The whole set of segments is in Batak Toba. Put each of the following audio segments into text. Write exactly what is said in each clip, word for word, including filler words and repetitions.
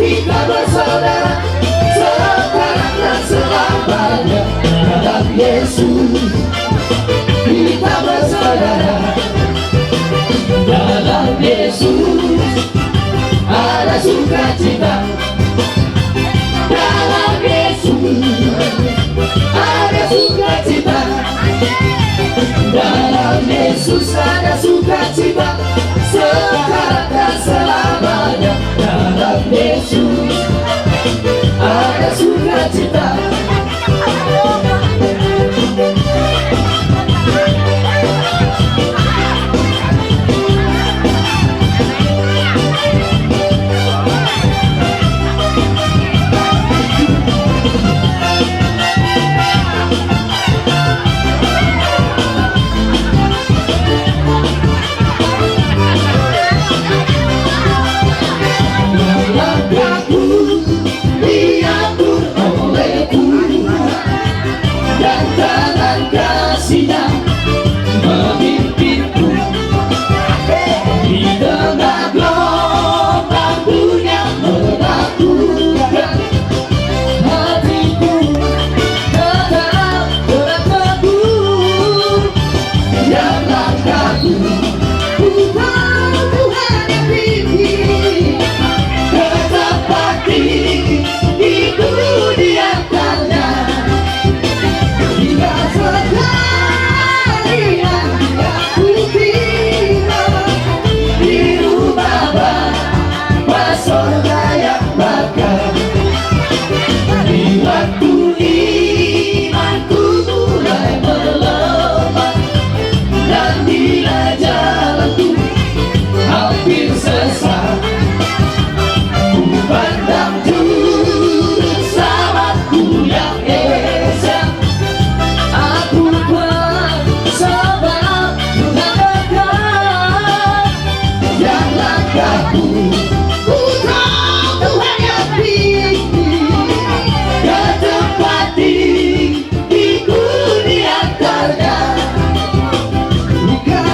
Kita bersaudara sekarang dan selamanya dalam Yesus. Kita bersaudara dalam Yesus. Ada sukacita dalam Yesus. Ada sukacita dalam Yesus. Ada sukacita sekarang dan selamanya dalam Yesus. Ada sukacita. Langkahku diatur oleh Tuhan, dan tangan kasih-Nya memimpinku. Di tengah gelombang dunia menakutkan, hatiku tetap tegak teguh. Yang langkahku, ku tahu Tuhan yang pimpin. Tetap pasti hatiku diantarnya. Hingga segala yang ku kira, di rumah Bapa sorga yang bakal. Di waktu imanku mulai melemah, dan bila jalanku hampir sesat, ku pandang Juru Selamatku yang esa. Aku kuat sebab Tuhan dekat. Yang langkahku, ku tahu Tuhan yang pimpin. Ke tempat tinggiku diantarnya. Hingga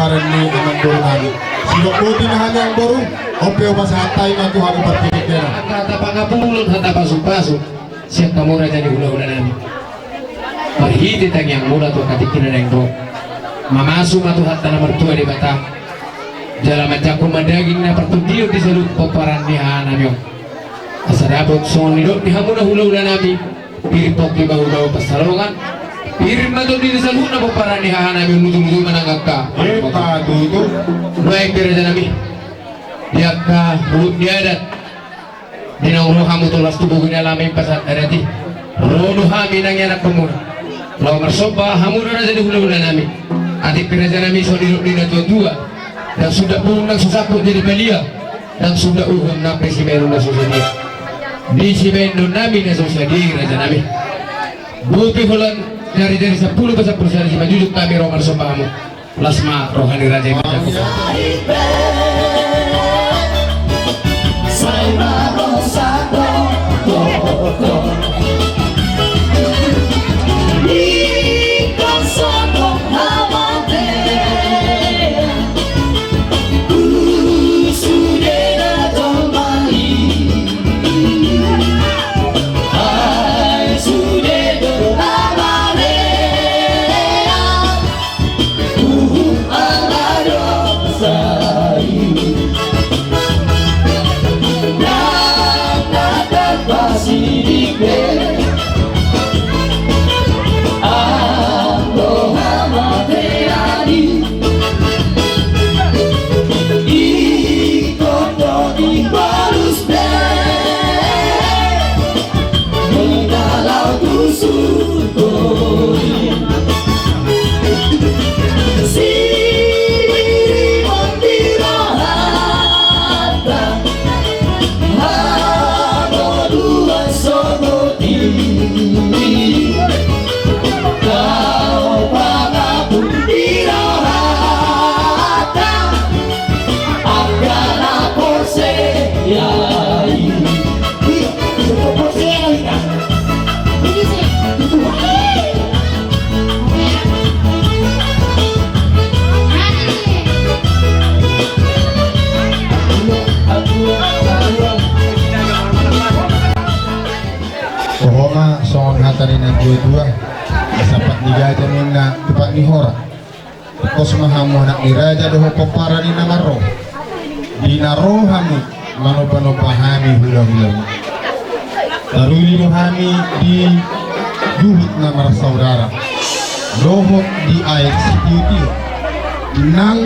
pomparan ni amangboru nami. Sidok boti ma hami amangboru, on pe hupasahat hami ma tu hamu partingkian. Hata pangapulon, hata pasupasu sian hamu raja ni hulahula nami. Marhite tangiangmuna tu angka tingki na naeng ro, mamasu ma Tuhanta na martua Debata jala manjangkon ma daging na partondion di saluhut pomparan ni hahanami on. Asa dapot songon nidok ni hamu na hulahula nami, pir pongki bahulbahul pansalongan, pir ma tondi di saluhutna pomparan ni hahanami on, lutu-lutu ma nang angka. Emma tutu. Nuaeng pe raja nami, di angka ruhut ni adat, di naung ro hamu tu las tubuh ni alaman pasahat adat i, ro do hami nang ianakkonmuna laho marsomba hamu do raja ni hulahula nami. Atik pe raja nami, songon nidok ni na tuatua, ndang suda bulung na so sangkut jadi palia, ndang suda uhum nang pe sibaenon na so sadia. Di sibaenon nami na so sadia i raja nami, boi pe holan jari-jari sampulu pasampulu sada, simanjujung hami ro marsomba hamu. Las ma roha ni raja i manjangkon. Toho ma songon hata ni na tuatua, asa pat ni gaja ninna tu pat ni hora. Pos ma hamu anak ni raja dohot pomparan ni na marro. Di na ro hamu manompanompa hami hulahulamu, taruli do hami di juhut na marsaudara dohot di aek sitiotio nang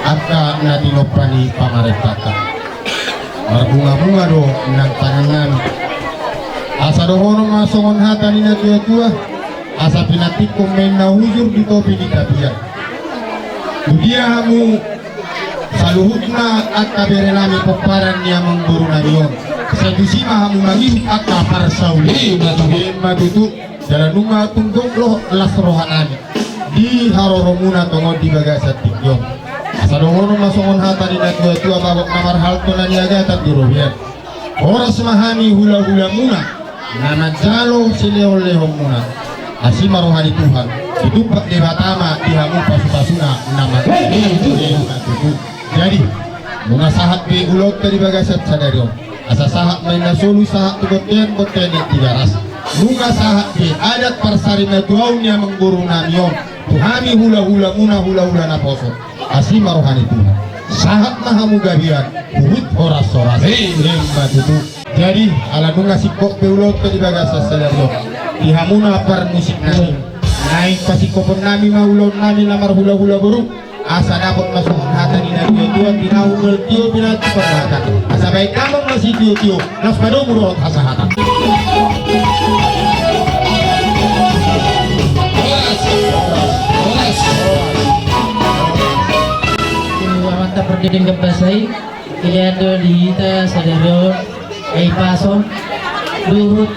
angka na tinompa ni pamarentanta. Marbungabunga do nang tangannami. Asa dohonon ma songon hata ni na tuatua, asa pinantikkon ma inna hujur di topi ni tapian. Tu dia hamu saluhutna angka berenami pomparan ni amangborunami on, sai tusi ma hamu mangihut angka parsaulian. Ima tutu. Ima tutu. Jala nunga tung gok las rohanami di haroromuna tongon di bagasan tingki on. Asa dohonon ma songon hata ni na tuatua, bagot na marhalto na niagatan di robean. Horas ma hami hulahulamuna na manjalo silehonlehonmuna. Asi ma roha ni Tuhan, ditumpak Debata ma di hamu pasupasuna na mangihut. Jadi nunga sahat be ulaonta di bagasan sadari on. Asa sahat ma inna solu sahat tu bontean, bontean ni Tigaras. Nunga sahat be adat parsari na tuaon ni amangborunami on tu hami hulahulamuna, hulahula naposo. Asi ma roha ni Tuhan, sahat ma hamu gabean, huhut horashorasna. Ima tutu. Jadi ala nunga singkop be ulaonta di bagasan sadari on, di hamuna parmusiknami, naeng pasingkoponnami ma ulaonnami na marhulahula boru. Asa dapot ma songon hata ni na tuatua, tinahu mel tio pinantikkon hata. Asa baen damang ma sitiotio, laos padomu dohot hasahatan. Amanta pardenggan basa i, dilehon do di hita sadari on ai pason dohot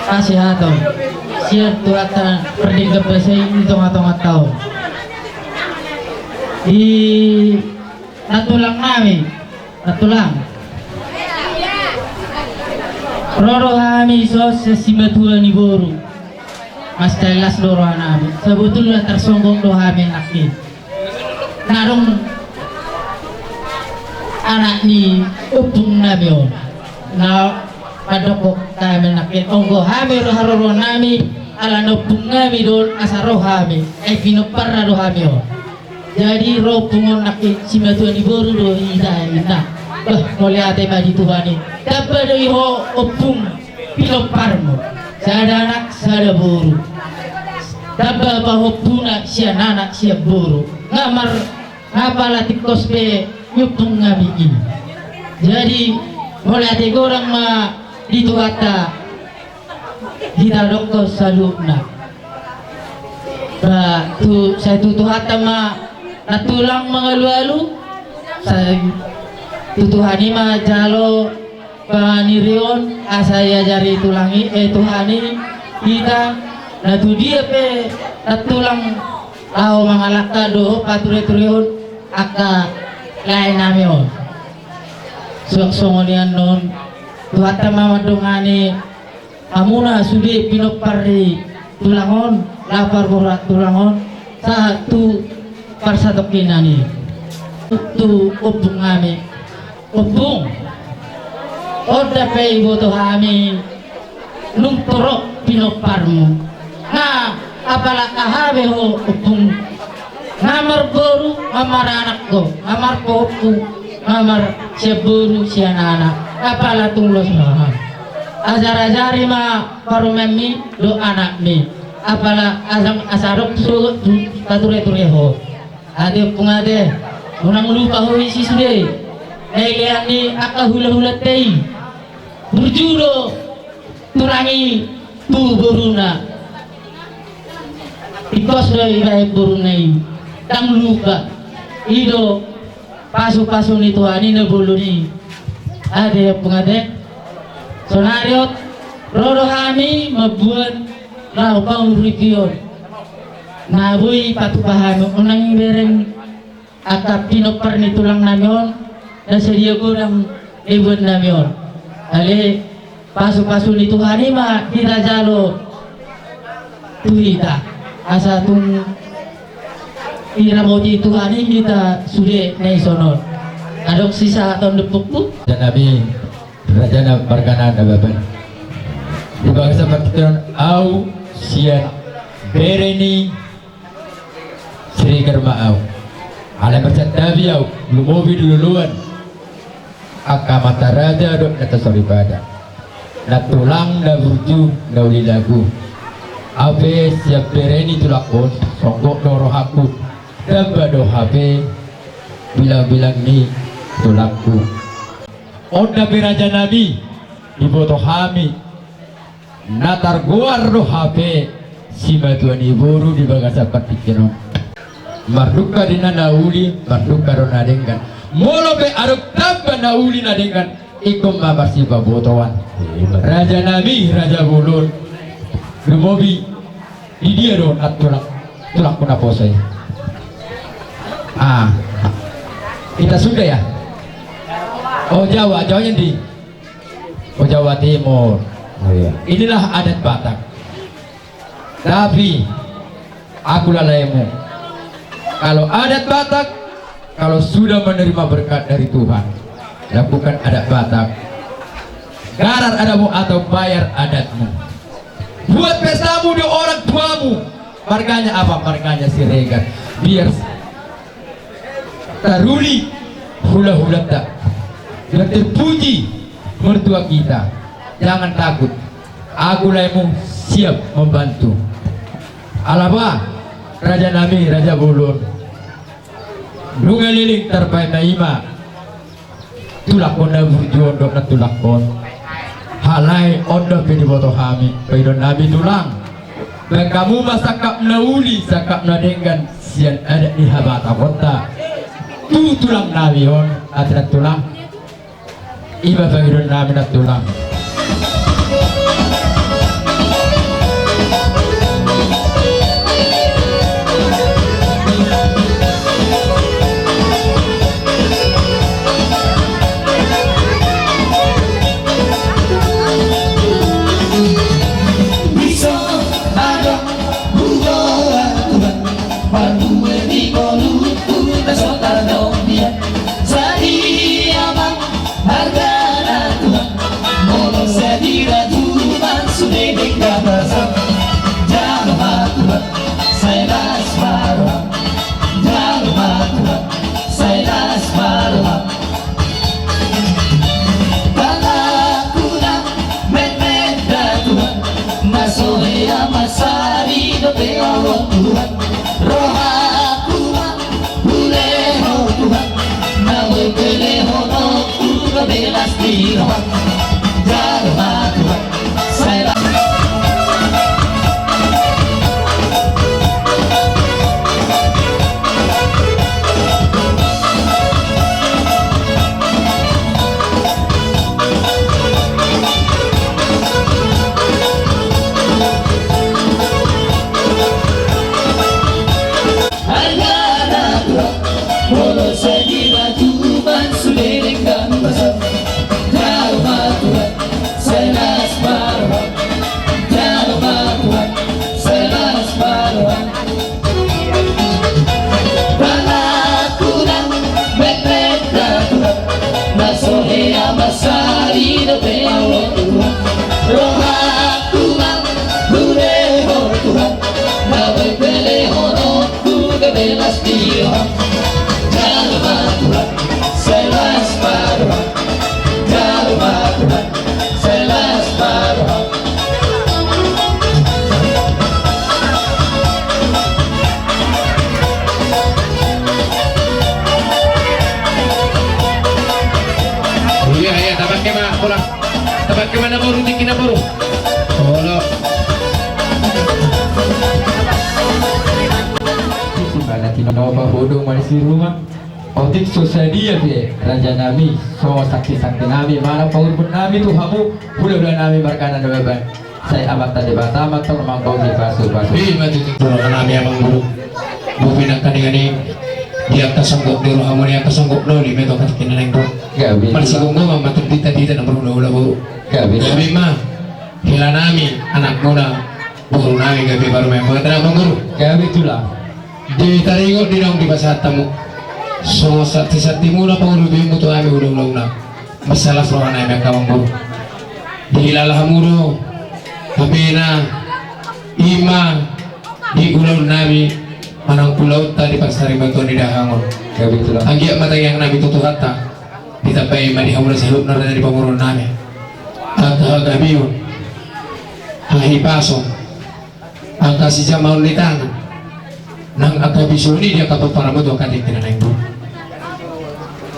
hasehaton sian Tuhanta pardenggan basa i di tongatonganta on. Di nantulangnami, nantulang, ro do hami dison sian simatua ni boru. Mansai las do rohanami. Sebetulna tarsonggot do hami nangkin. Na adong anak ni ompung nami on. Na mandokkon hami nangkin. Anggo hami ro haroroan nami, ala ni ompung nami do on asa ro hami. Ai pinomparna do hami on. Jadi ro ompung on nangkin simatua ni boru do hita inna. Bah, mauliate ma di Tuhan i. Tamba do i ho ompung pinomparmu. Sada anak, sada boru. Tamba pahompuna sian anak, sian boru. Nga mar, nga pala tingkos pe ni ompung nami i. Jadi, mauliate godang ma di Tuhanta. Hita dokkon saluhutna. Ba, tu, sai tu Tuhanta ma nantulang mangalualu, sai tu Tuhan i ma jalo panirion, asa iajari tulang i, eh, Tuhan i, hita, na tu dia pe nantulang laho mangalangka dohot patureturehon angka lae nami on. Suang songon i annon, Tuhanta ma mandongani hamuna sude pinompar ni tulang on, laho parborat tulang on, sahat tu parsatongkinan i. Tu ompung nami, ompung, on dope iboto hami nunga torop pinomparmu. Nga apala aha be ho ompung. Nga marboru, nga maranak ho, nga marpahompu, nga mar sian boru, sian anak. Apala tung los roham. Ajar-ajari ma parumaenmi dohot anakmi. Apala asa, asa adong sogot tu patureture ho. Ate ompung ate, unang lupa ho isi sude. Nai lean ni angka hulahulanta i. Burju do tulang i tu boruna. Tingkos do ibaen boruna i. Ndang lupa. I do pasupasu ni Tuhan i na bolon i. Ate ompung ate. Sonari on ro do hami mamboan laho panguripion. Na boi patupa hami unang ibereng angka pinompar ni tulang nami on, na sadia godang na iboan nami on. Alai pasupasu ni Tuhan i ma hita jalo tu hita. Asa tung diramoti Tuhan i hita sude na dison on. Adong sisahaton dohot ompungku. Raja nami, raja na marga na Nababan. Di bagasan partingkian on au sian bere ni Siregar ma au. Alai marsantabi au, lumobi do loloan angka amanta raja dohot nanta soripada. Nantulang na burju na uli lagu. Au pe sian bere ni tulangkon, songgot do rohangku. Tamba do hape bilangbilang ni tulangku. On dope raja nami, diboto hami. Na targoar do hape simatua ni boru di bagasan partingkian on. Mardungka di na na uli, mardungka do na denggan. Molo pe adong tamba na uli na denggan, ingkon ma marsipabotoan. Raja nami, raja bolon. Lumobi di dia do na tulang, tulangku naposo i. Ah. Hita Sunda ya? Oh, Jawa, Jawanya di? Oh, Jawa Timur. Oh, iya. Inilah adat Batak. Tapi aku lae mu, kalau adat Batak, kalau sudah menerima berkat dari Tuhan, lakukan adat Batak. Garar adatmu atau bayar adatmu. Buat pestamu di orang tuamu. Marganya apa? Marganya Siregar. Biar taruli hulahulanta. Biar terpuji mertua kita. Jangan takut. Aku lae mu siap membantu. Alaba, raja nami, raja bolon. Nunga leleng tarbaen na i ma. Tulangkon na burju on dohot nantulangkon. Alai on dope diboto hami, paidoan nami tulang. Baen hamu ma sangkap na uli, sangkap na denggan, sian adat ni habatakonta. Tu tulang nami on, ate nantulang. I ma pangidoan nami nantulang. Bisa adong Jalo ma Tuhan, sai las ma roham. Jalo ma Tuhan, sai las ma roham. Tanganku na metmet da Tuhan, na so hea mansari dope Ho Tuhan. Rohangku ma hulehon Tuhan, na boi hulehononku dope las ni roham. Jalo ma Tuhan, sai las. Arga na Tuhan, molo sai diraguman sude denggan basa. Jalo ma Tuhan, sai las ma roham. Jalo ma Tuhan, sai las ma roham. Tanganku na metmet da Tuhan, na so hea mansari dope Ho Tuhan. Rohangku ma hulehon Tuhan, na boi hulehononku dope las ni roham. Jalo ma Tuhan, sai las ma roham. Jalo ma Tuhan, sai las ma roham. Iya, iya, tapake ma, boru. Tapake ma na boru, tingki na boru. Olo. Sumbangan tinopa hudung manis di rumah. Otik so sadia pe raja nami, songon santi-santi nami, manang pangurupion nami tu hamu, hula-hula nami marga Nababan. Sai Amanta Debata ma tong manggohi pasu-pasu. Ima tutu. Dohonon nami amang boru. Bope nangkaningan i, di angka songgop ni rohamu, di angka songgop na uli ma i tong katingki na naeng ro. Gabe. Marsigomgoman ma tong di hita-hita na marhula-hula boru. Gabe. Gabe ma hela nami, anakmuna, boru nami, gabe parumaenmuna, amang boru. Gabe tulang. Di taringot ni naung dipasahat hamu, songon santi-santimuna pangurupionmu tu hami hula-hulamu, mansai las roha nami angka amang boru. Dihilala hamu do hapena ima di ulaon nami, manang ulaonta di parsarimatua ni dahahang on. Gabe tulang. Anggiat ma tangiang nami tu Tuhanta, ditambai ma di hamuna saluhutna raja ni pamoruon nami angka hagabeon, hahipason, angka sijamaon ni tangan, nang angka bisoni di angka pomparanmu tu angka tingki na naeng ro.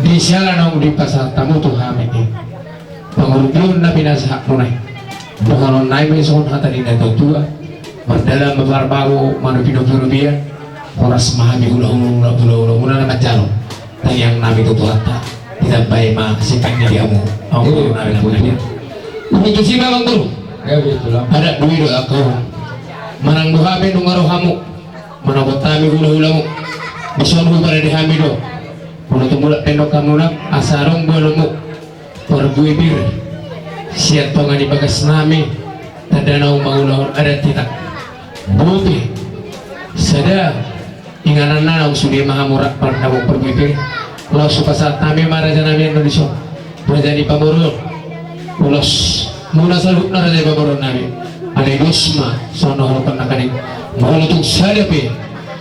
Di siala naung dipasahat hamu tu hami i, pangurupion na pinasahatmuna i, dohonon nami ma i songon hata ni natua-tua: Mardalan ma parbau, manopinopi robean, horas ma hami hula-hula, hula-hulamuna na manjalo. Tangiang nami tu Tuhanta, ditambai ma sipangni di hamu. Amang boru nami na manjalo. Hutusi ma amang boru. Gabe tulang. Adat do i do angka on. Manang boha pe nunga ro hamu manopot hami hula-hulamu, dison huparade hami do. Molo tung mulak pe nang hamuna, asa adong boanonmu parbue pir sian tonga ni bagas nami, tanda naung mangulahon adat hita. Bope sada ingananna naung sude ma hamu rap mardalan parbue pir. Laos hupasahat hami ma raja nami annon dison, raja ni pamoruon. Ulosmuna saluhutna raja ni pamoruon nami. Alai dos ma songon na hudokhon nangkaning, molo tung sada pe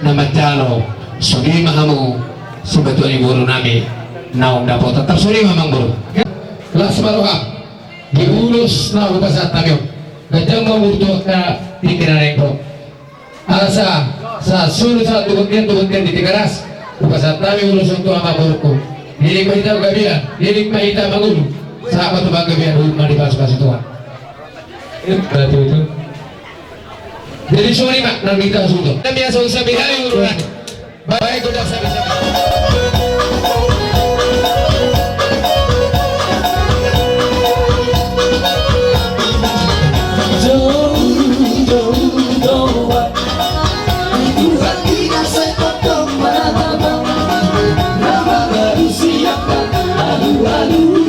na manjalo, sude ma hamu simatua ni boru nami naung dapotan. Tarsongon i ma amang boru. Las ma roham di ulos na hupasahat hami on. Ganjang ma umur tu angka tingki na naeng ro. Asa sahat solu sahat tu bontean, tu bontean di Tigaras, hupasahat hami ulos on tu amang borungku. Leleng ma hita gabean, leleng ma hita mangolu. Sahat ma tu panggabean, huhut ma dipasu-pasu Tuhan. Jadi songon i ma nang di hita hasuhuton. Nami asa usapi hami ururan. Baik, udah, sampai, sampai. Jauh, jauh, jauh. Tuhan kita sepakat menatap. Nama baru siapkan, aduh, aduh.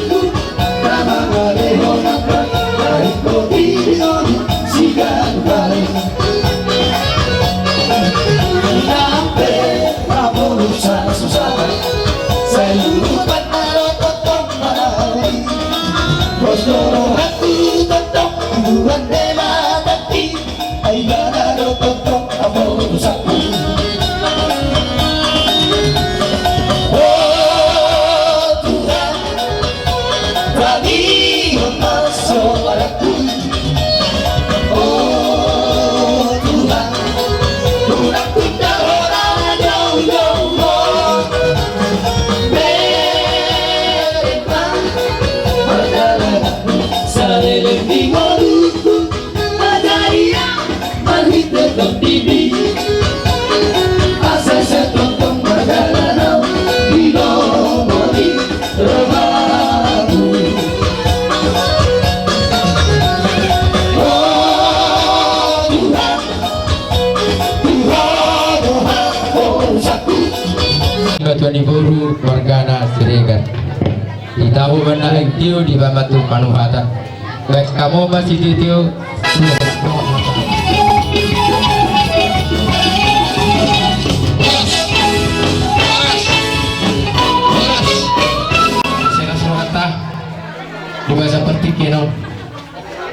Nama baru hormat, baik, kopi, on, sigan, baik. Kenapa, Prabowo, Ni boru margana Siregar. Di tahu benda aing tio di bamatu panuhatan. Baik kamu masih titio. Seras rohanta. Di masa pertikaian on.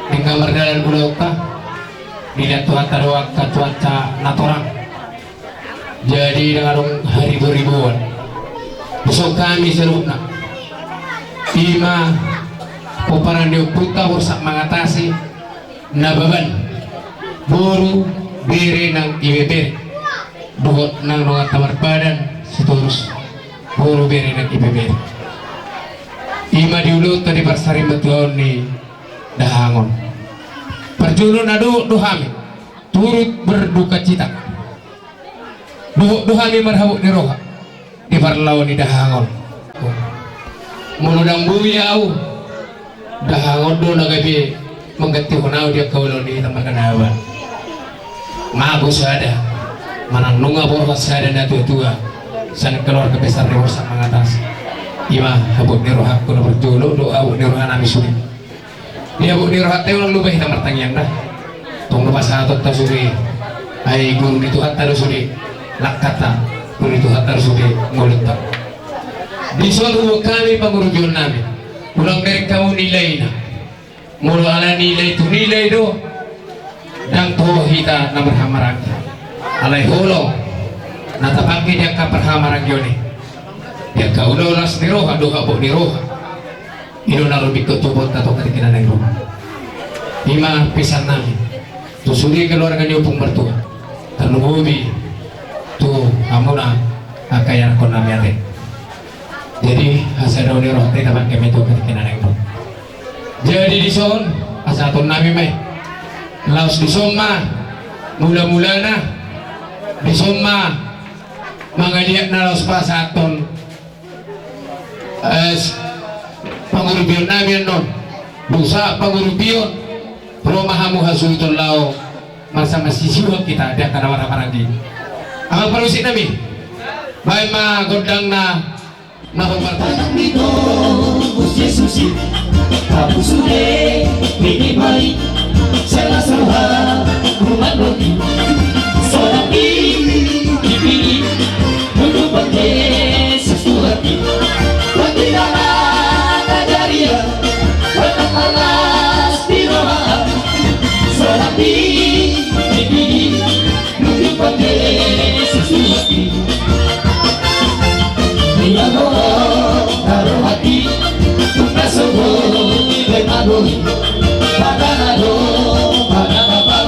Denggan mardalan ulaonta. Dilihat Tuhanta do angka cuaca na torang. Jadi dang adong haribo-riboan. Dison hami saluhutna. Ima pomparan ni ompunta Borsak Mangatasi, Nababan, boru, bere nang ibebere. Dohot nang donganta marpadan Sitorus, boru, bere nang ibebere. Ima di ulaonta di parsarimatua on ni dahahang on. Parjolo na dohot do hami turut berdukacita. Dohot do hami marhabot ni roha di parlao ni dahahang on. Molo dang boi au, dahahang on do na gabe manggantihon au di angka ulaon ni hita margana Nababan. Mago sada, manang nunga borhat sada natuatua sian keluarga besar ni Borsak Mangatasi. Ima habot ni rohangku na parjolo dohot habot ni roha nami sude. Di habot ni rohanta i unang lupa hita martangiang da. Tong do pasahatonta sude, ai guru ni Tuhanta do sude langkanta, guru ni Tuhanta do sude ngolunta. Dison huboan hami pangurupion nami. Unang bereng hamu nilaina. Molo ala nilai tu nilai do, dang toho hita na marhahamaranggi. Alai holong na tapangke di angka parhahamaranggion i, di angka ulaon las ni roha dohot habot ni roha. I do na rumikkon tu ompunta tongka di kena na i ro. Ima pesan nami tu sude keluarga ni Ompung Martua, tarlumobi tu hamuna angka ianakkon nami ate. Jadi hasadaon ni rohanta i tapangke ma i tongka di kena na i ro. Jadi dison pasahaton nami ma i. Laos dison ma mula-mulana, dison ma mangaliatna laos pasahaton es, pangurupion nami annon. Dung sahat pangurupion, ro ma hamu hasuhuton laho marsama sisiuhon hita di angka na marhahamaranggi. Amang parmusik nami, baen ma gondangna. Na hombar tangan di tobus Jesus i, hamu sude minibai, sela saha kuman roti, solang di pipini, nundukan Jesus tu hati, pati nama na jaria, pati alas di roha, solang di pipini, nundukan Jesus tu hati. Ia ho, taro hati, tuka sobo, beta boi, maka nado, maka baba,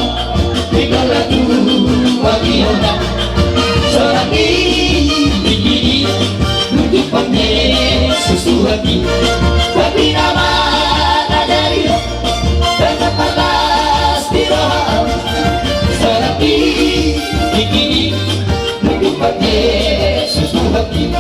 tiga ratu, wagi ona, solang di pipini, nundukan Jesus tu hati, pati nama na jaria, pati alas di roha, solang di pipini, nundukan Jesus tu hati.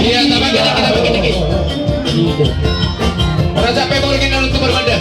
Ia, Ora capek borngin na nuntu Marmanda.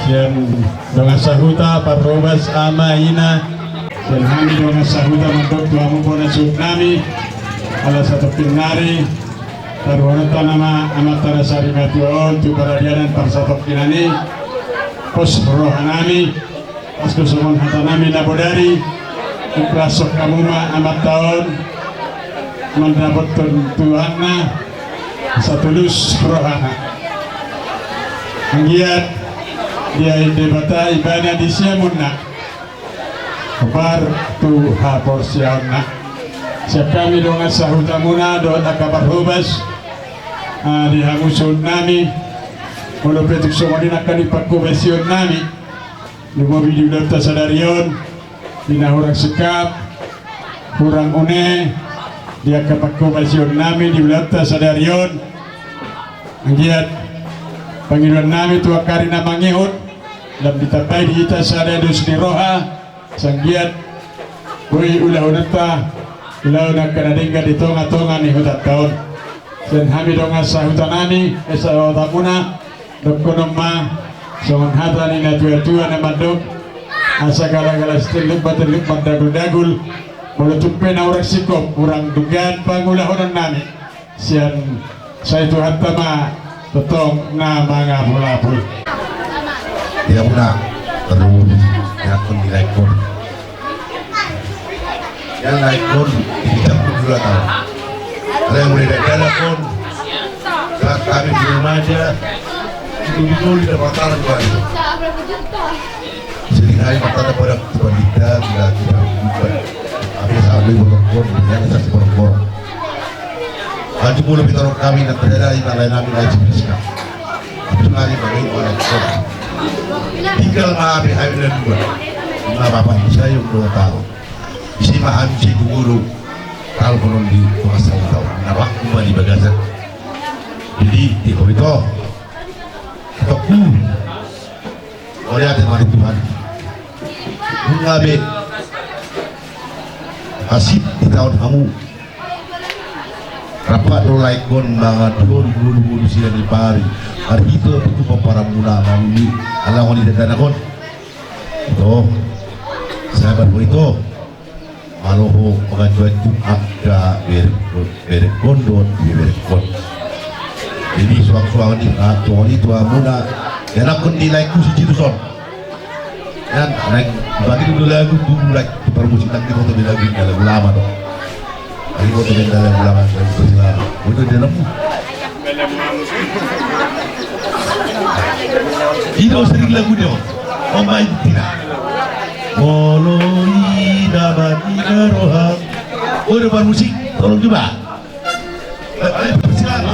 Sian dongan sahuta, parhobas, ama, ina. Sian hami dongan sahuta mandok tu hamu bona suhut nami. Ala satongkin nari taruhononta nama amanta na sarimatua on tu paradianan parsatongkinan i. Pos roha nami. Pas do songon hata nami na bodari. Ikhlas hamu ma amanta on mandapothon Tuhanna satulus rohana. Anggiat diain Debata ibana di siamunna. Hombar tu haporseaonna. Sian hami dongan sahutamuna dohot angka parhobas, ah, di hamu suhut nami. Molo pe tung songon i nangkin panghobasion nami, lumobi di ulaonta sadari on, di na hurang singkap, hurang une, di angka panghobasion nami di ulaonta sadari on. Anggiat pangidoan nami tu angka ari na mangihut, lam ditambai di hita sada dos ni roha, sai anggiat boi ulahononta ulaon angka na denggan di tongatonga ni hutanta on. Sian hami dongan sahuta nami, eh, sahutamuna, dohonon ma songon hata ni natuatua na mandok: Asa galagala sitelluk, patelluk mandaguldagul. Molo tung pe na hurang singkop, hurang denggan pangulahonon nami, sai Tuhanta ma tongtong na mangapulapul. Ia muna, terus, ia pun di laikon. Ia laikon, di campur dulu tau. Ada yang mulai dadak pun. Saat kami di rumah aja, itu betul di dapatan tuan. Jadi hari pertama pada pandita, gila, gila, gila. Tapi sampai borokon, yang saksi borokon. Anju mulu pitaruh kami dan terjadi yang lain kami lain sebenarnya. Tapi hari bagi orang tua. Tinggal ma api api dan dua. Ma bapak saya yang dua tahun. Isi ma anji guru. Kalau konon di masa tahu. Nah, waktu ma di bagasan. Jadi di korito. Tokku. Mauliate ma di Tuhan. Nunga be hasit ditaon hamu. Rap do laikon mangan dolu-dolu sian i pari. Marhite tu pomparanmuna manuli. Ala ngoni dadanak on. Ito. Sabar ho ito. Malo ho manganju-anju angka berengkon, berengkon dohot berengkon. Jadi suang-suang ni, ah, tuang ni tuang muna. Ianakkon ni laikku si Jitus on. Ian, naeng bagi dulu lagu, dulu lagu, parmusik nang di foto beda lagu, lagu lama dong. Lagi foto beda lagu lama, lagu lama. Udah dia nemu. Ito sering lagu dia. Pemain tidak. Molo ina mani na roham. Oh, depan musik, tolong coba. Eh, eh, silakan.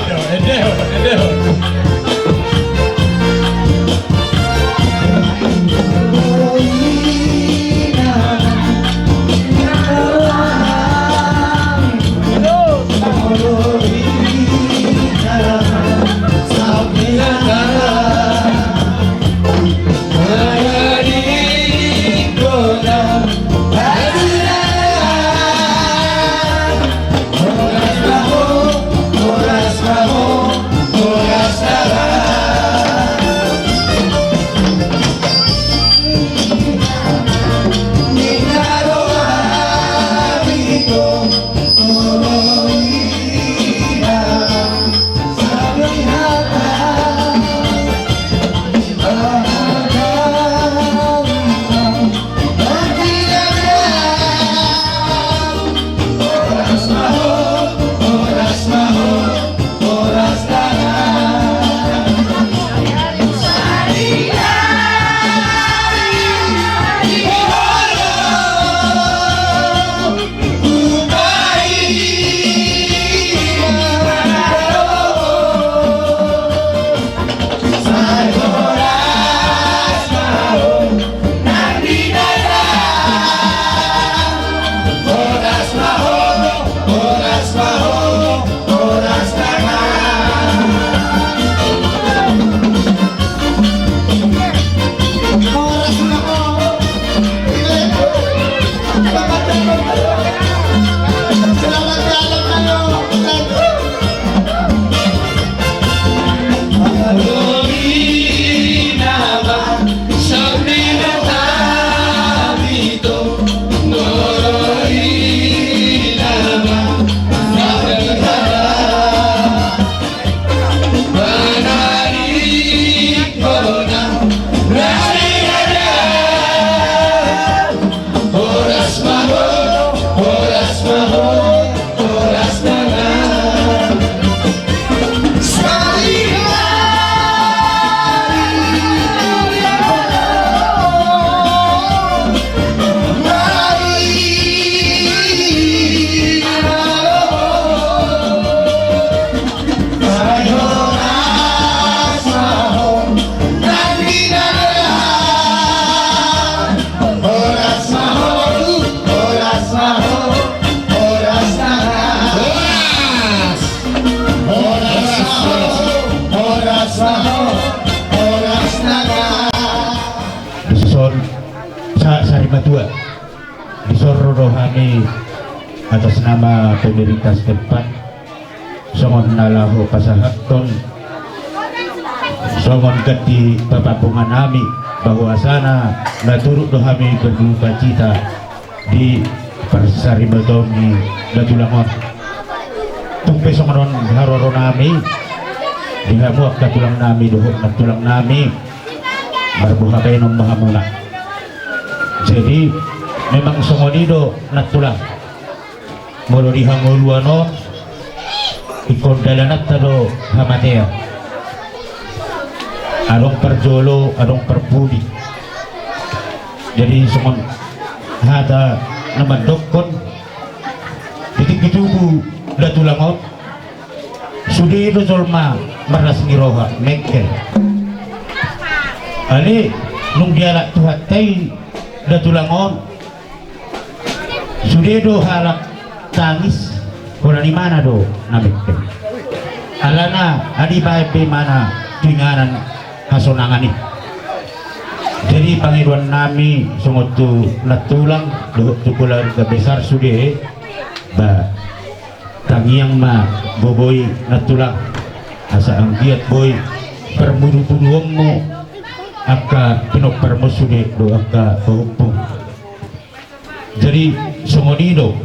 Atas nama pemerintah setempat, songon na laho pasahathon songon ganti papapungan nami, bahwasana na turut do hami berdukacita di parsarimaton ni na tulang on. Tung pe songon on haroro nami di hamu angka tulang nami dohot nantulang nami, marboha baenon ma hamuna. Jadi memang songon i do nantulang. Molo di hangoluan on, ingkon dalananta do hamatean. Adong parjolo, adong parpudi. Jadi songon hata na mandokkon, di tingki tubu na tulang on, sude do jolma marlas ni roha, mengkel. Alai nung dialap Tuhanta i na tulang on, sude do halak tangis, holan imana do na mengkel. Alana adi baen pe imana tu inganan hasonangan i. Jadi pangidoan nami songon tu nantulang dohot tu keluarga besar sude, ba, tangiang ma gogo i nantulang, asa anggiat boi parmudubuduonmu angka pinomparmu sude dohot angka pahompu. Jadi songon i do,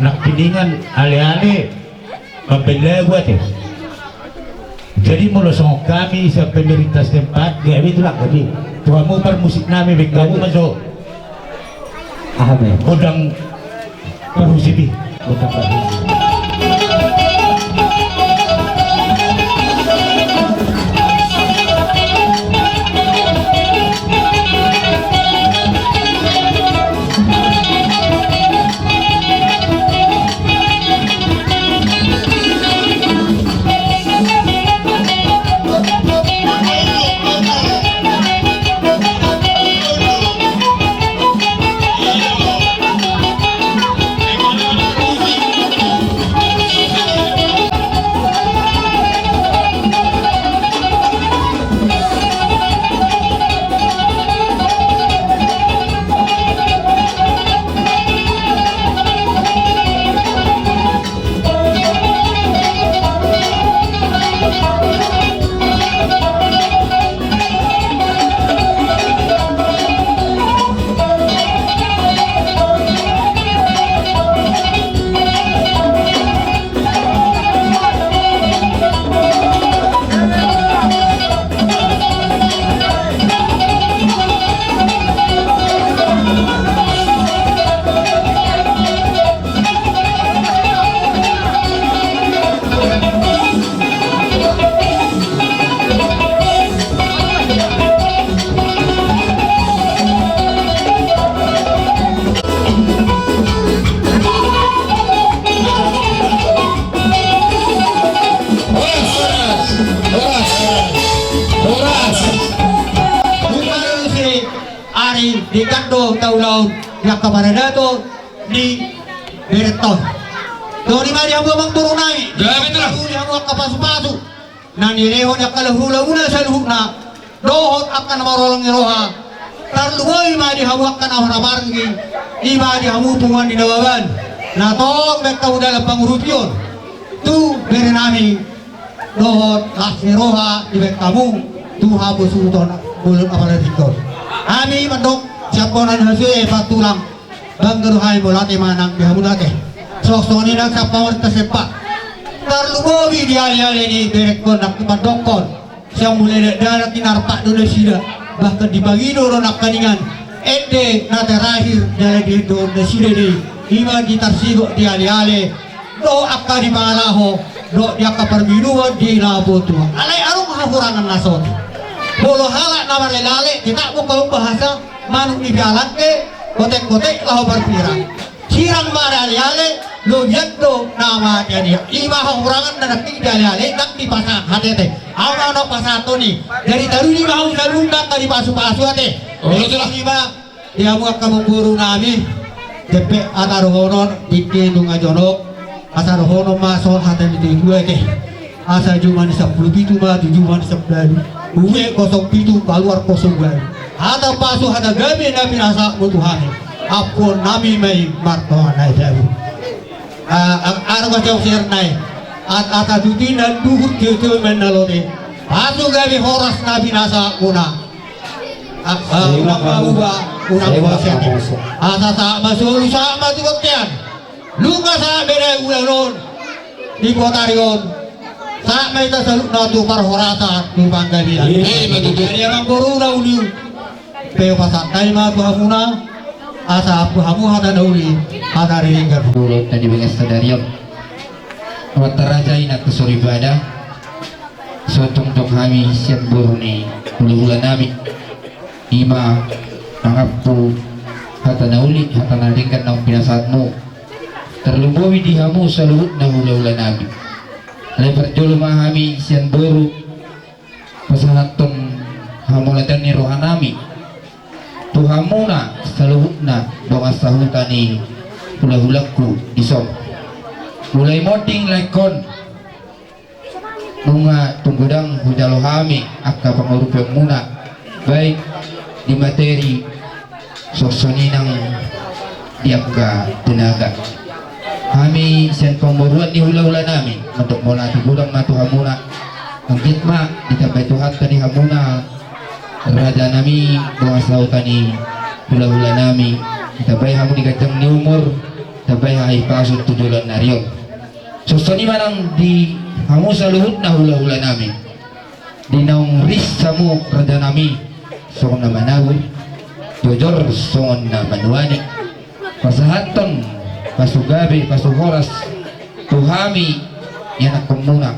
nangkiningan aleale mambaen lagu ate. Jadi molo songon hami sian pemerintah setempat, gabe tulang hami. Tu hamu parmusik nami, baen hamu ma jo. Aha ma i? Godang parhusip i. Godang parhusip. Horas, horas, horas. Ari di kando taulaon di angka paradaton di berenta on. Toni ma di hamu amang boru nami. Gabe tulang. Toni hamu angka pasupasu na nilehon ni angka hulahula muna saluhutna, dohot angka na marholong ni roha. Tarlumobi ma di hamu angka na marhahamaranggi, i ma di hamu punguan ni Nababan na tong baen hamu dalan pangurupion tu bere nami, dohot las ni roha dibaen hamu tu haposuhuton bolon apala ringkot. Hami mandok sian bona ni hasuhuton, tulang. Bangga do hami mauliate manang di hamu ate. Songon i nang sian pamarenta setempat. Tarlumobi di aleale ni berengkon nang mandokkon, sian mulai dakdanak i na arpak do nasida, bahkan di pangido do nangkiningan. Ende na terakhir jala diendohon nasida do i, i ma di tarsigok di aleale dohot angka di pangalaho dohot di angka parminuman di lapo tua. Alai adong hahurangan na sotik. Molo halak na maraleale, tetap mungkahon bahasa manuk ni pialangke, kotek-kotek laho marpirang. Sirang ma di aleale, lobian do na mate nia. I ma hahurangan na nangkin di aleale, nang di pasahat ate. Aha na pasahathon i? Jadi taruli ma hamu saluhutna angka di pasupasu ate. Olo, tulang. I ma di hamu angka amangboru nami, jempek hata dohonon, tingki nunga jonok, asa dohonon ma songon hata ni natuatua ate. Asa jumadi sampulu pitu ma tu jumadi sampulu ualu, bue kosong pitu, paluar kosong ualu. Hata pasu hata gabe na pinasahatmu tu hami. Ampuon nami ma i martonga na i jabu. Arga siau siar nai. Asa tutu i na duhut tio-tio ma i na lote. Pasu gabe horas na pinasahatmuna. Unang ma uba, unang ma uba. Asa sahat ma solu, sahat ma tu bontean. Nunga sahat be na ulaon on di botari on. Sahat ma hita saluhutna tu parhorasan, tu panggabean. Jadi amang boru na uli. Pe pasahat nai ma tu hamuna, asa ampu hamu hata na uli, hata ridenggan. Ulaon na di bagas sadari on. Amanta raja, inanta soripada, so tongtong hami sian boru ni hulahula nami. Ima mangampu hata na uli, hata na denggan naung pinasahatmu. Tarlumobi di hamu saluhutna hulahula nami. Alai parjolo ma hami sian boru pasahathon hamauliateon ni roha nami tu hamuna saluhutna dongan sahuta ni hulahulangku dison. Mulai monding laengkon nunga tung godang hujalo hami angka pangurupion muna, baik di materi, songon i nang di angka tenaga. Hami sian pamoruan ni hulahula nami mandok mauliate godang ma tu hamuna. Anggiat ma ditambai Tuhanta di hamuna raja nami, dongan sahuta ni hulahula nami, ditambai hamu di ganjang ni umur, ditambai hahipason tu joloan ni ari on. Songon i ma nang di hamu saluhutna hulahula nami. Di naung ris hamu raja nami songon na manabur, jojor songon na manuani, pasahathon pasu gabe, pasu horas tu hami ianakhonmuna.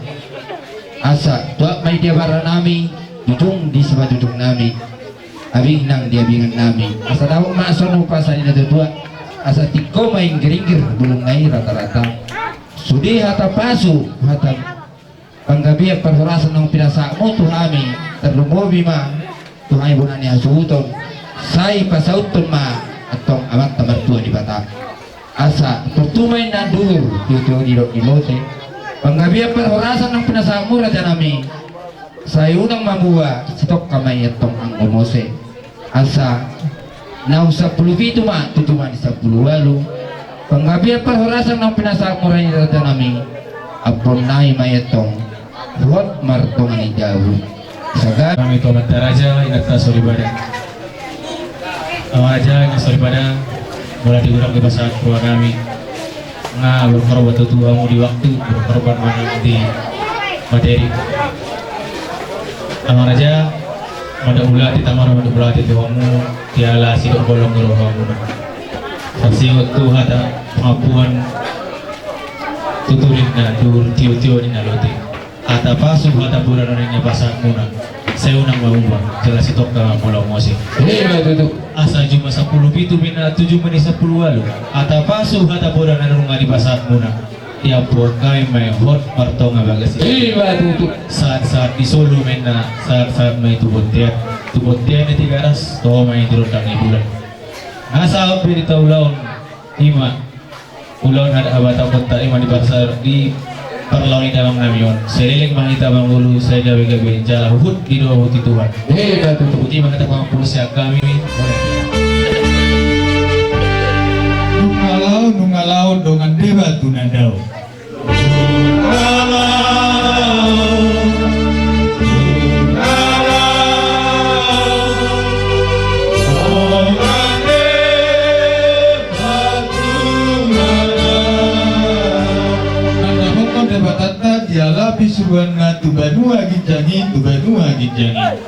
Asa tuat ma i di abara nami, jujung di simanjujung nami, abing nang di abingan nami. Asa dapot ma songon umpasa ni natuatua, asa tingko ma inggir-inggir bulungna i rata-rata. Sude hata pasu, hata panggabean parhorasan naung pinasahatmu tu hami, tarlumobi ma tu hami bona ni hasuhuton, sai pasauthon ma antong Amanta Martua Debata. Asa turtu ma i na duhut, tio-tio, nidok ni lote. Panggabean parhorasan naung pinasahatmu raja nami, sai unang ma muba, sitongka ma i antong anggo mose. Asa naung sampulu pitu ma tu jumadi sampulu ualu. Panggabean parhorasan naung pinasahatmu raja nami, ampuon nami ma i antong hot martonga ni jabu. Sagat. Hami tu amanta raja, inanta soripada. Amang raja, inanta soripada, mauliate godang dipasahat roha nami. Nga berkorban tutu hamu di waktu, berkorban manang di materi. Amang raja, mandok mauliate, tama mandok mauliate tu hamu, diala sidok bolong ni rohamuna. Sasihot tu hata pangampuon, tutu ninna duhut, tio-tio ninna lote. Hata pasu, hata boru na naeng pasahatmuna, sai unang ma muba, jala sitongka ma molo mose. Ima tutu. Asa jumadi sampulu pitu ma i na tu jumadi sampulu ualu, hata pasu, hata boru na nunga dipasahatmuna, diampuhon hami ma i hot martonga bagas i. Ima tutu. Sahat-sahat ni solu ma i na, sahat-sahat ma i tu bontean, tu bontean ni Tigaras, toho ma i tu rondang ni bulan. Nga sahat be di taulaon, ima ulaon adat Batak, botta i ma di parsa-, di parlaon ni damang nami on. Saleleng ma hita mangolu, sai gabe-gabe jala huhut didomu tu Tuhan. Ima tutu. Boti ma hata pangampu sian hami. Nunga laho, nunga laho dongan deba tu na dao. Mandapothon Debatanta dialapi suruanna tu banua ginjang i, tu banua ginjang i.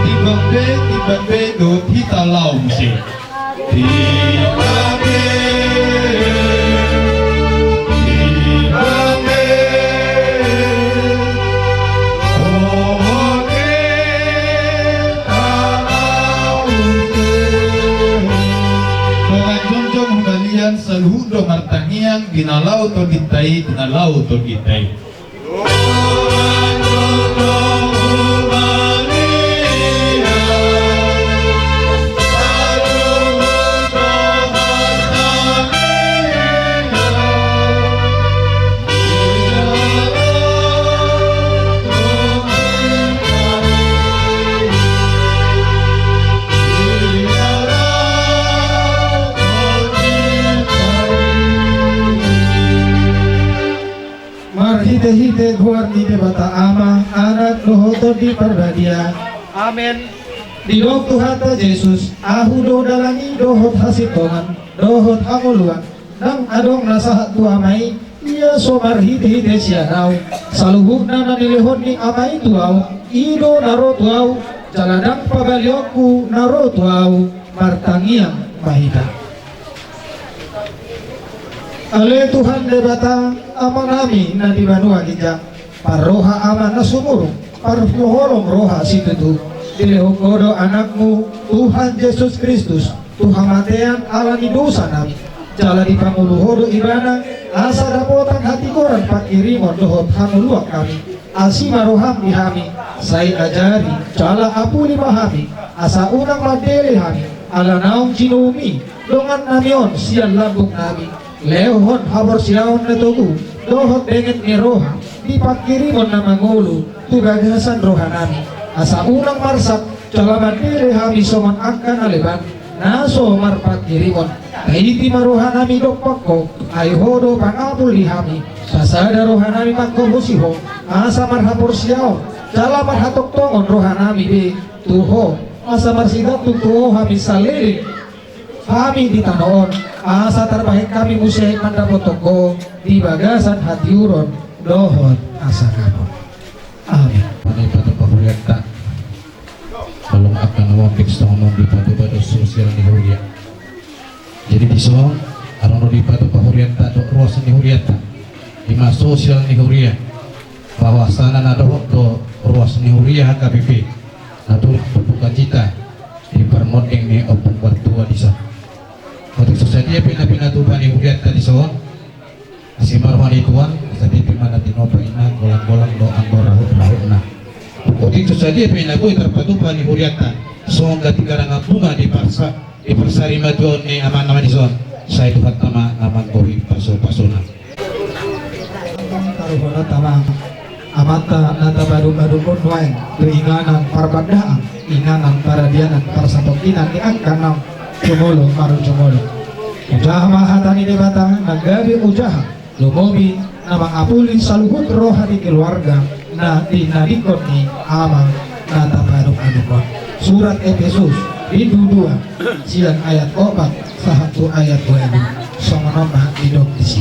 Timbang be, timbang be dohot hita laho muse. Timbang be, timbang be, dohot hita laho muse. Dongan jongjong, humaliang, saluhut dongan martangiang, Tinalaho tondinta i, tinalaho tondinta i. Marhitehite goar ni Debata Ama, Anak dohot Tondi Parbadia. Amen. Didok Tuhanta Jesus: Ahu do dalan i dohot hasintongan dohot hangoluan. Ndang adong na sahat tu Ama i, ia so marhitehite sian Ahu. Saluhutna na nilehon ni Ama i tu Ahu, i do na ro tu Ahu, jala ndang pabalionku na ro tu Ahu. Martangiang ma hita. Ale Tuhan Debata, Amanami na di banua ginjang, parroha Ama na sumurung, parholong roha situtu, dilehon Ho do Anakmu, Tuhan Jesus Kristus, tu hamatean ala ni dosanami, jala dipangolu Ho do Ibana, asa dapotan hatigoran, panghirimon dohot hangoluan nami. Asi ma roham di hami, sai ajari jala apuli ma hami, asa unang mandele hami, ala naung jinouMi dongannami on sian lambungnami. Lehon haporseaon na togu dohot benget ni roha di panghirimon na mangolu tu bagasan rohanami, asa unang marsak jala mandele hami songon angka na leban na so marpanghirimon. Taiti ma rohanami dompak Ho, ai Ho do pangapul di hami. Pasada rohanami mangkohosi Ho, asa marhaporseaon jala marhatongtongon rohanami be tu Ho, asa marsigantung tu Ho hami saleleng hami di tano on, asa tarbahen hami muse mandapothon Ho di bagasan hatiuron dohot hasangapon. Amin. Mauliate ma di Tuhanta. Molo angka na maotik songon on dipatupa do sosial ni huria. Jadi dison, adong do dipatupa hurianta dohot ruas ni hurianta. Ima sosial ni huria, bahwasana na dohot do ruas ni huria H K B P na turut bersukacita di parmonding ni ompung martua dison. Otik so sadia pe na pinatupa ni hurianta dison, asi ma roha ni Tuhan, sadia pe na tinopa i na golang-golang do anggo rahut-rahutna. Otik so sadia pe na boi tarpatupa ni hurianta, songon gati garangan bunga di parsa, di parsarimatua ni amanta ma dison, sai Tuhanta ma na manggohi pasu-pasuna. Taruhononta ma Amanta na tapaadop-adop on nuaeng tu inganan parbandaan, inganan paradianan, parsatongkinan ni angka na jumolo marujung olo. Hujaha ma hata ni Debata na gabe hujaha, lumobi na mangapuli saluhut roha ni keluarga na tinadingkon ni Ama na tapaadop-adop on. Surat Epesus bindu dua, sian ayat opat sahat tu ayat ualu, songon on ma didok disi.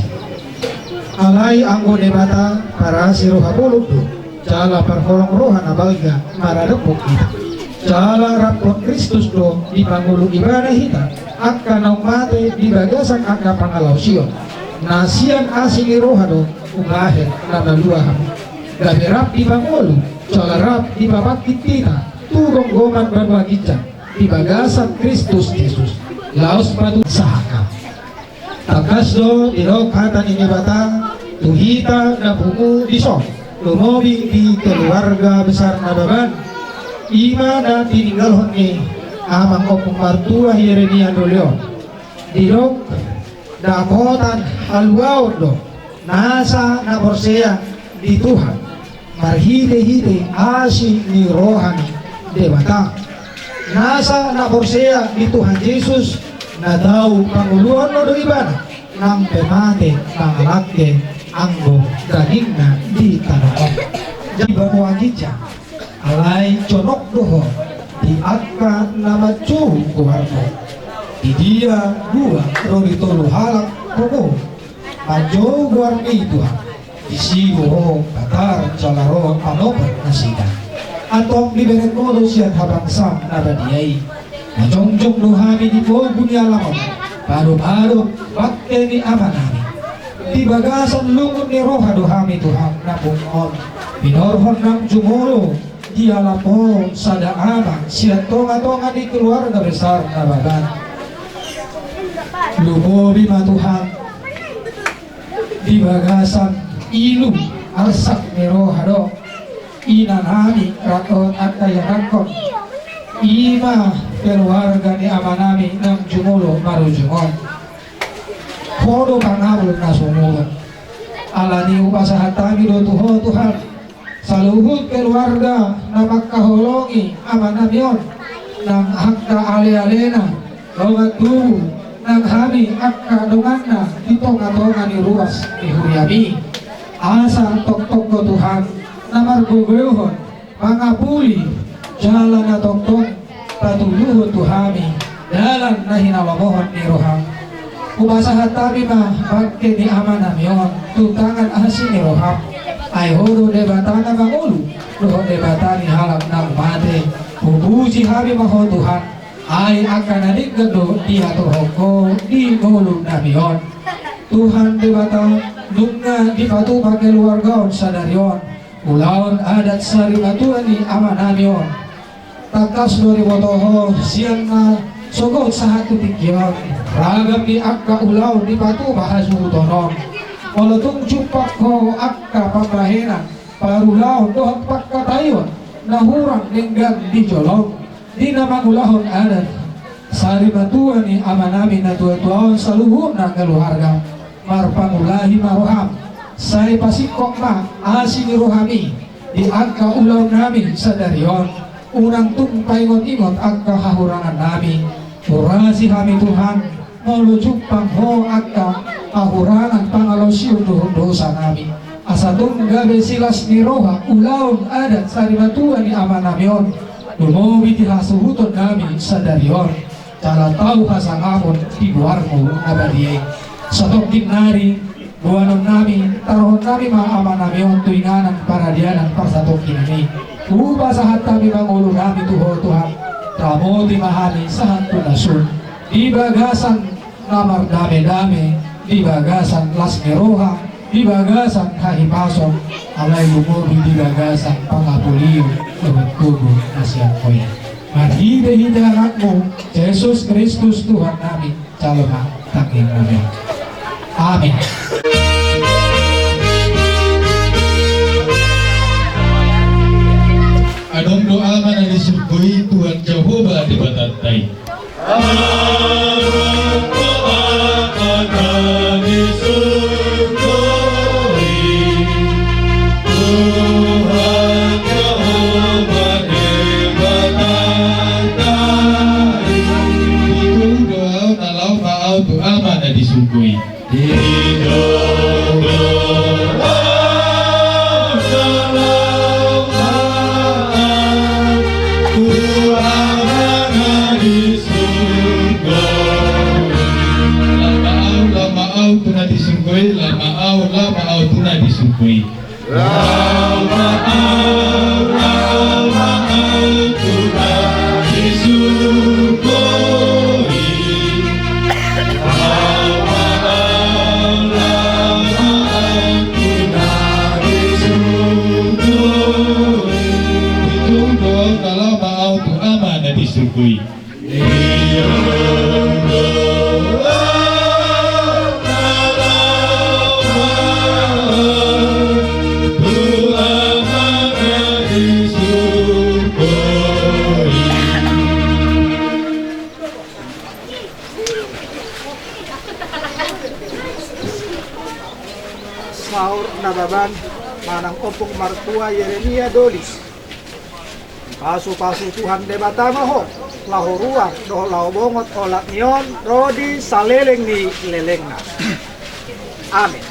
Alai anggo Debata parasi roha bolon do, jala parholong roha na balga maradophon hita. Jala rap dohot Kristus do dipangolu Ibana hita, angka naung mate di bagasan angka pangalaosion, na sian asi ni roha do umbahen na malua hamu. Gabe rap dipangolu, jala rap dipabangkit hita tu gomgoman banua ginjang di bagasan Kristus Jesus. Laos patu sahaka. Tangkas do didok hata ni Debata tu hita na pungu dison, lumobi di keluarga besar Nababan, ima na tininggalhon ni amang ompung martua Yeremia doli on. Didok, dapotan haluaon do nasa na porsea di Tuhan marhite-hite asi ni roha ni Debata. Nasa na porsea di Tuhan Jesus, na tau pangoluonna do ibana, nang pe mate mangalangke anggo dagingna di tano on. Jadi banua ginjang, alai jonok do ho di angka na manjou goarmu. Di dia dua ro di tolu halak pungu manjou goarmi Tuhan, disi do ho patar jala ro panobar nasida. Antong dibereng ho do sian habangsam na badia i. Na jongjong do hami di pogu ni alam on, paadop-adop bangke ni amanami. Di bagasan lungun ni roha do hami Tuhan na pungu on, binorhon nang jumolo di alam on sada ama sian tonga-tonga ni keluarga besar Nababan. Lumobi ma Tuhan Di bagasan ilu arsak ni roha do inanami rap dohot angka ianakhon, i ma keluarga ni amanami nang jumolo marujung on. Ho do pangabul na sumurung. Alani i hupasahat hami do tu Ho Tuhan saluhut keluarga na mangkaholongi amanami on, nang angka alealena, dongan tubu, nang hami angka donganna di tongatonga ni ruas ni huriami. Asa tongtong do Tuhan na margogoihon, mangapuli jala na tongtong patuduhon tu hami dalan na hinalomohon ni roham. Hupasahat hami ma bangke ni amanami on tu tangan asi ni roham. Ai Ho do Debata na mangolu dohot Debata ni halak na mate. Hupuji hami ma Ho Tuhan, ai angka na denggan do diaturhon Ho di ngolunami on. Tuhan Debata, nunga dipatupa keluarga on sadari on ulaon adat sarimatua ni amanami on. Tangkas do diboto Ho sian na sogot sahat tu tingki on, ragam ni angka ulaon dipatupa hasuhuton on. Molo tung jumpang Ho angka pambahenan, parulaon dohot pangkataion na hurang denggan di jolom di na mangulahon adat sarimatua ni amanami na tuatua on saluhutna keluarga, marpangulahi ma roham. Sai pasingkop ma asi ni rohami di angka ulaonnami sadari on. Unang tung paingotingot angka hahurangannami. Urasi hami Tuhan, molo jumpang Ho angka hahurangan, pangalaosion dohot dosanami, asa tung gabe silas ni roha ulaon adat sarimatua ni amanami on lumobi di hasuhutonnami sadari on. Jala tau hasangapon di goarmu na badia i. Satongkin nari boanonnami, taruhonnami ma amanami on tu inganan paradianan parsatongkinan i. Hupasahat hami ma ngolunami tu Ho Tuhan, ramoti ma hami sahat tu na sun, di bagasan na mardamedame, di bagasan las ni roha, di bagasan hahipason, alai lumobi di bagasan pangapulion dohot gogo na sian Ho i. Marhitehite Anakmu Jesus Kristus Tuhannami, jalo ma tangiangnami. Amin. Adong do Ama na di surgo i, Tuhan Jahowa Debatanta i. Adong do Ama na di surgo i, Tuhan Jahowa Debatanta i. Tung do ahu na laho ma ahu tu Ama na di surgo i. Laho ma ahu, laho ma ahu tu na di surgo i, laho ma ahu, laho ma ahu tu na di surgo i. Laho ma ahu, laho ma ahu tu na di surgo i. Laho ma ahu, laho ma ahu tu na di surgo i. Tung do ahu na laho ma ahu tu Ama na di surgo i. Saur Nababan manang Ompung Martua Yeremia Dolis. Pasupasu Tuhan Debata ma ho laho ruar dohot laho bongot olat ni on ro di saleleng ni lelengna. Amin.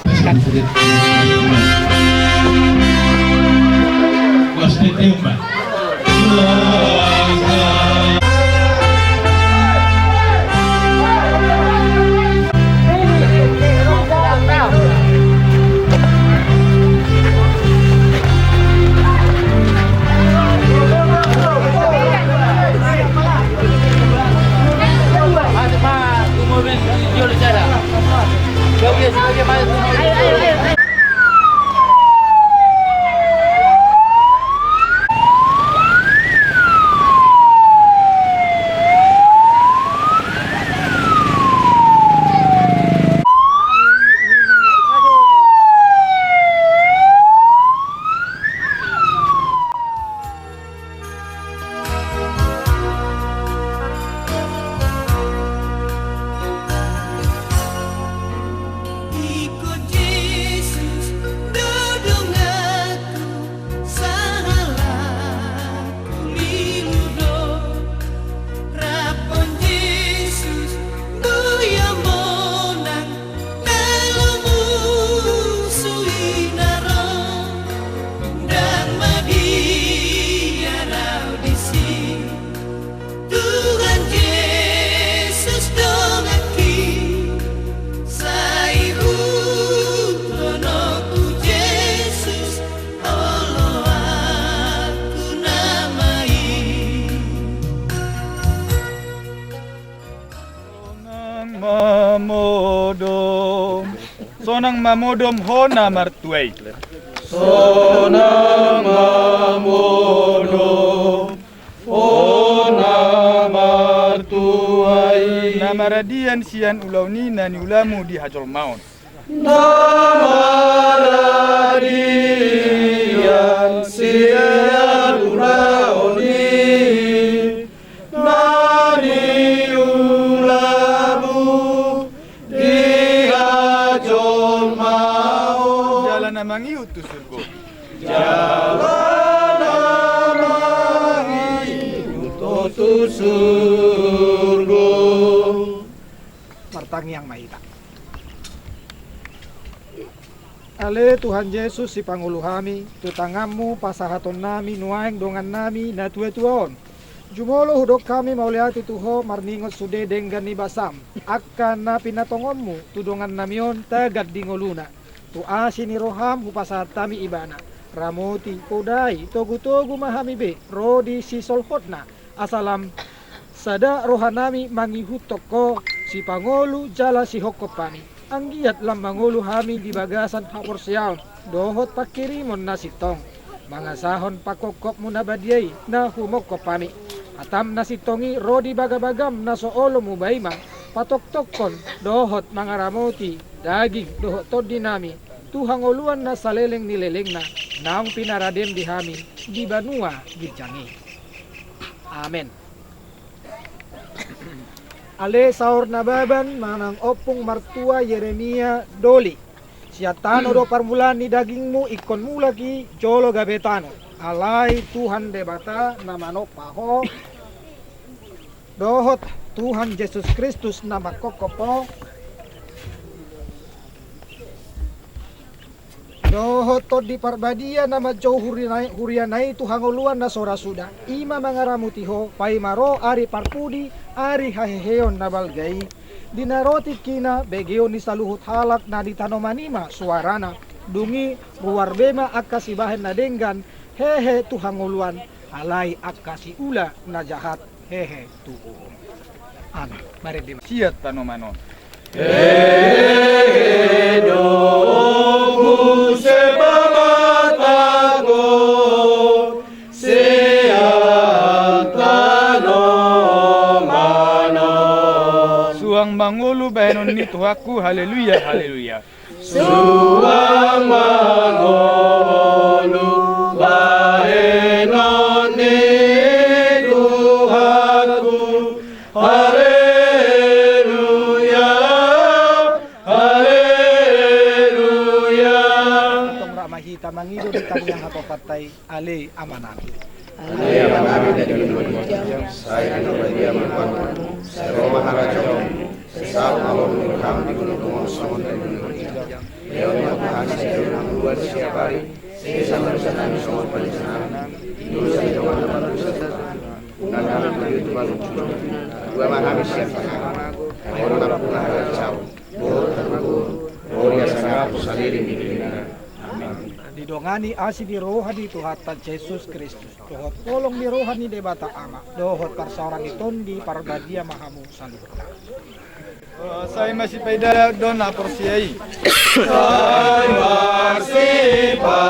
Sonang ma modom ho na martua i. Sonang ma modom ho na martua i. Na maradian sian ulaon i na niulamu di hajolmaon. Na maradian sian ulaon i na niulamu di hajolmaon. Jala na mangihut tu surgo. Jala na mangihut tu surgo. Martangiang ma hita. Ale Tuhan Jesus, sipangolu hami, tu tanganmu pasahatonnami nuaeng dongannami na tuatua on. Jumolo hudok hami mauliate tu Ho marningot sude denggan ni basam, angka na pinatongonmu tu dongannami on tagan di ngoluna. Tu asi ni roham hupasahat hami ibana. Ramoti, podai, togutogu ma hami be ro di sisolhotna, asa lam sada rohanami mangihuthon Ho, sipangolu jala sihophop hami. Anggiat lam mangolu hami di bagasan haporseaon dohot pangkirimon na sintong, mangasahon panghophopmu na badia i na humophop hami. Hatam na sintong i ro di bagabagam na so olo muba i ma patoktokkon dohot mangaramoti daging dohot tondinami tu hangoluan na saleleng ni lelengna naung pinaradem di hami di banua ginjang i. Amen. Ale saor Nababan manang ompung martua Yeremia Doli. Sian tano do parmulaan ni dagingmu ingkon mulak i jolo gabe tano. Alai Tuhan Debata na manompa ho dohot Tuhan Jesus Kristus na manghophop ho dohot Tondi Parbadia na manjou huriana i, huriana i tu hangoluan na so ra suda, i ma mangaramoti ho paima ro ari parpudi, ari haheheon na balga i. Di na ro tingkina begeon ni saluhut halak na di tanoman i ma suarana. Dung i ruar be ma angka sibahen na denggan, hehe tu hangoluan, alai angka siula na jahat, hehe tu uhum. Amen. Marende ma sian tanoman on. Hehe do muse pamatangko sian tanoman on. Suang mangolu bahenon ni Tuhanku, haleluya, haleluya. Suang mangolu bahenon ni Tuhanku. Haleluya, haleluya. Tong rap ma hita mangido di tangiang hatopanta i. Ale Amanami. Ale Amanami na di banua ginjang, sai pinarbadia ma goarmu, sai ro ma harajaonmu, sai saut ma lomo ni roham di banua tonga on songon na di banua ginjang. Lehon ma tu hami sadari on hangoluan siapari, sesa ma dosanami songon panesanami di dosa ni dongan na mandosa tu hami. Unang hami togihon tu pangunjunan, palua ma hami sian pangago, ai Ho do nampuna harajaon, dohot hagogoon, ro di asa ngapus saleleng ni lelengna. Amen. Didongani asi ni roha ni Tuhanta Jesus Kristus, dohot holong ni roha ni Debata Ama, dohot parsaoran ni Tondi Parbadia ma hamu saluhutna. Sai masipaidalaon do na porsea i. Sai masipa